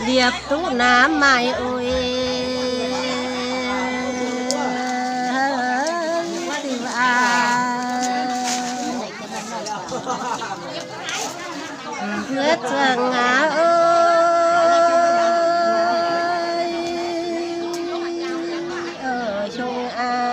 Liepc duqv naaiv maaih oc. Diuh aav, mbuo zuangx aav oc. Hiong aav.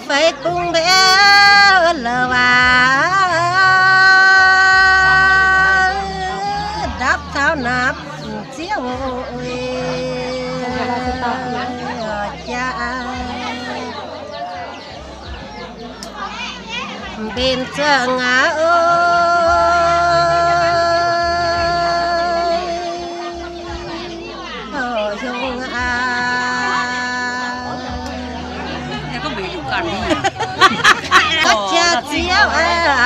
Feix bung mbev la'waac, ndapv taux naapv ziouv jaax, mbenc zuangx aav oc. Hiong aav, jaax ziouv aav,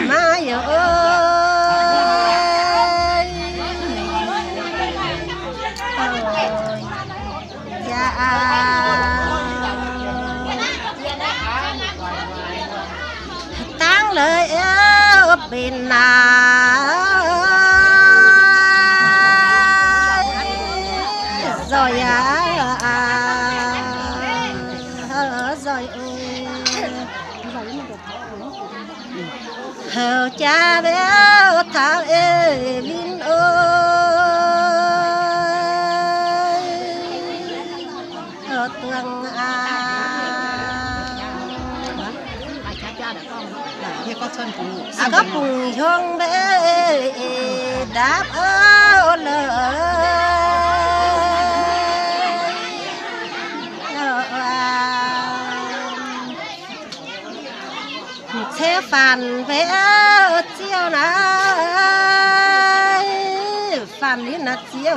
maiv yaac oc. Jaax, dangv la'bieiv naaiv, zoih yaac zoih oc. Houc jaax mbiauh taux eix win oc. Duangx aav, se gorngv bungx hiong mbev ndapv oc la'oc. Ceix faanx mbev ziouv naaiv, faanx liuz naaiv ziouv.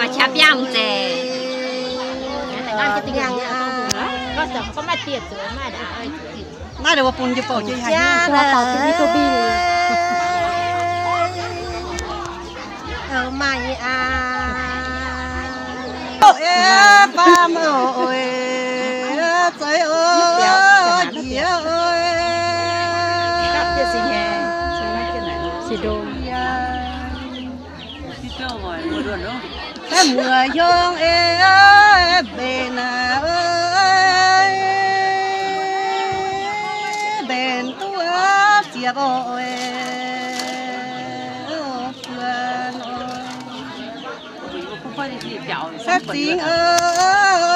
Naaiv deix wuov bun yie bouc jiex haaix nyungc. Maaih aav, faam oc, zoih oc, jiex oc. Mbuox hiong ei, mbenc aav, mbenc duqv ziepc oc. Setv zingx oc,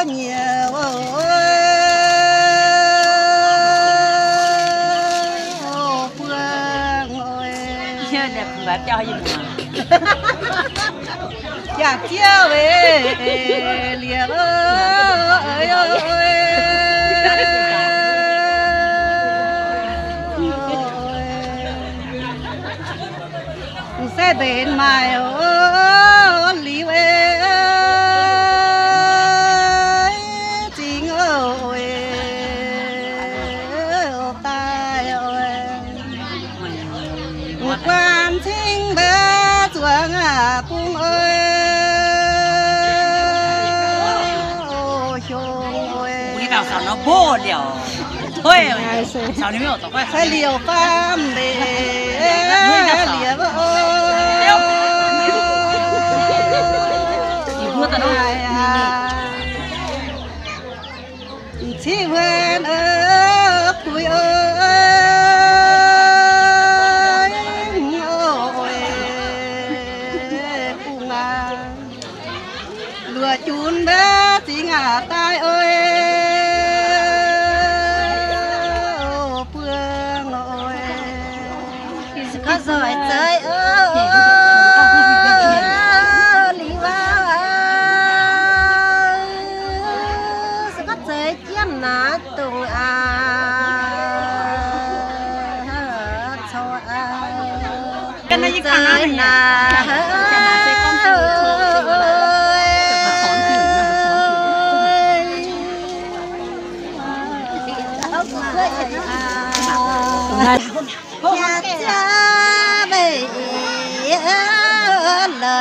nyiec oc, buangh oc. Jaax ziouv ei, liepc oc. M'sei mbenc maaih oc, liuz ei, zingx oc, daaih oc. Guanh cingv mbuo zuangx aqv bung oc, hiong oc. Caux liouc faam mbenc liepc oc. M'ciqv huin oc, kuix oc, bung aav. Luoqc junc mbaeqv zingx aqv daaih oc, buangh oc. Se gorngv nzoih zeiv oc, liuz aqv, se gorngv zeiv jienv naaiv dongh aqv, corc aqv, zeiv naaiv.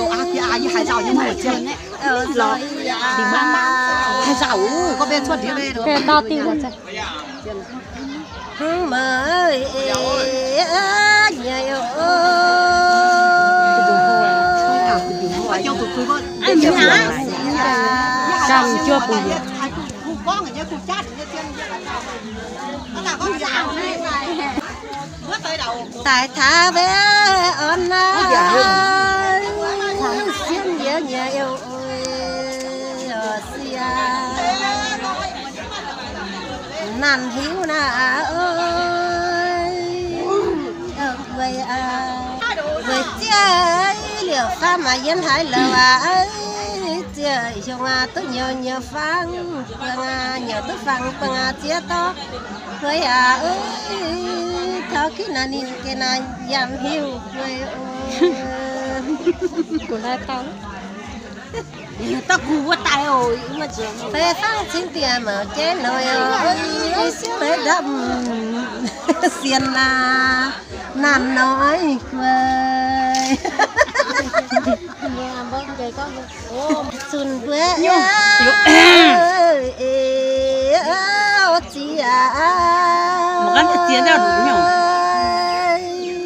loz aqv, yie haaix nzauh nyei muoc ziangh. Haaix nzauh, gorngv mbenc cuotv ndiev. Daaih taux mbuo orn naaiv, sienx yie nyei oix sia. Naanc hiuv naaiv oix, weic, weic ziex liouc faam maaih yiem haaix louc aqv, ziex hiuv aqv, duqv nyouv nyouv fangx, buangh aqv, nyouv duqv fangx, buangh aqv, ziex dorv. Weic aqv, taux gitv naaiv ninh geh naaiv yaac hiuv weic oc. Feix fangv cingx diex mauc jeiv noic oc, siouv leiz ndapv sienx aac, naanc noic guei. Zunh mbuo ziex,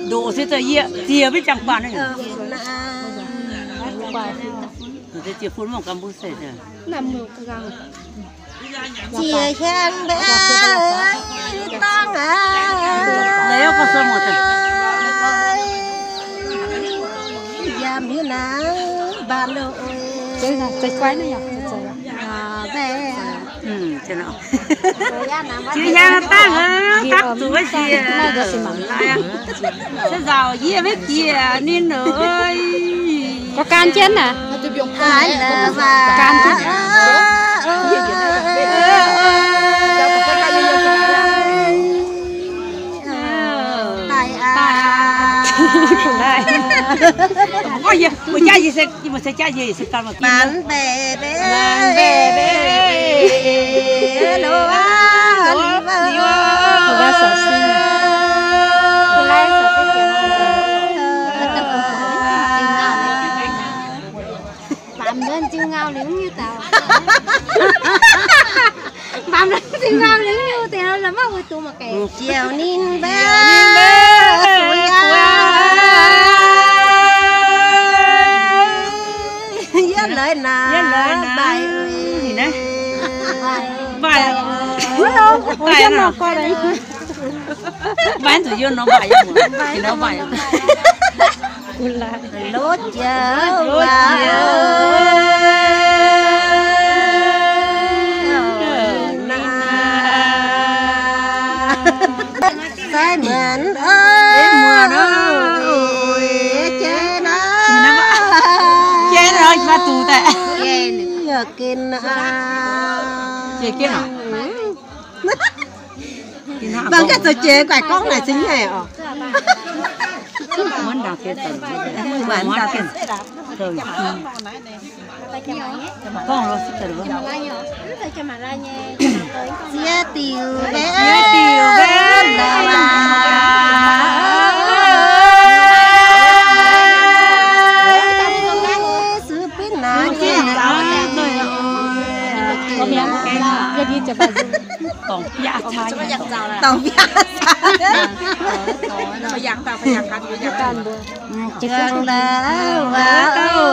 ndoqc se ziex mbiv jangx baac. Ziex fun mv gamh mbuo se. Ziex hiaang mbaeqv dangh aqv. Yaac mbiu naaiv mbaanh loh oc. Jiu yaang dangh, gapv zuqc wuov nziex, se nzauc yie maiv jiex ninh oc. Gorngv gan jienv naaic. Gan jienv. Daaih aqv. Mbuo jaav yie se, mbuo se jaav yie se gan mbuo. Mv baac Baamz nzuonx ziux ngau liuz nyei daaih. Baamz nzuonx ziux ngau liuz nyei daaih, la'maiv wuov dungx mangc gaax. Ziouc ninh mbaeqv, yie lorz naaic, mbaeqv, mbaeqv, mbaeqv zuqc yie nor mbaeqv, mbaeqv. Lov jiex waac, sai muonc oc, jiex nor, jiex nor, maiv duqv daaih. Yaac gen aqv. Jiex jienv oc. Mangc gaax zoux jiex guaix gorngv naaic zingh nyei oc. Ziex diuc mbenv, ziex diuc mbenv lorqc. Sueih binv naaic. Dorngc biaa caa. Dorngc biaa caa. Jangx la'wuov mbuo.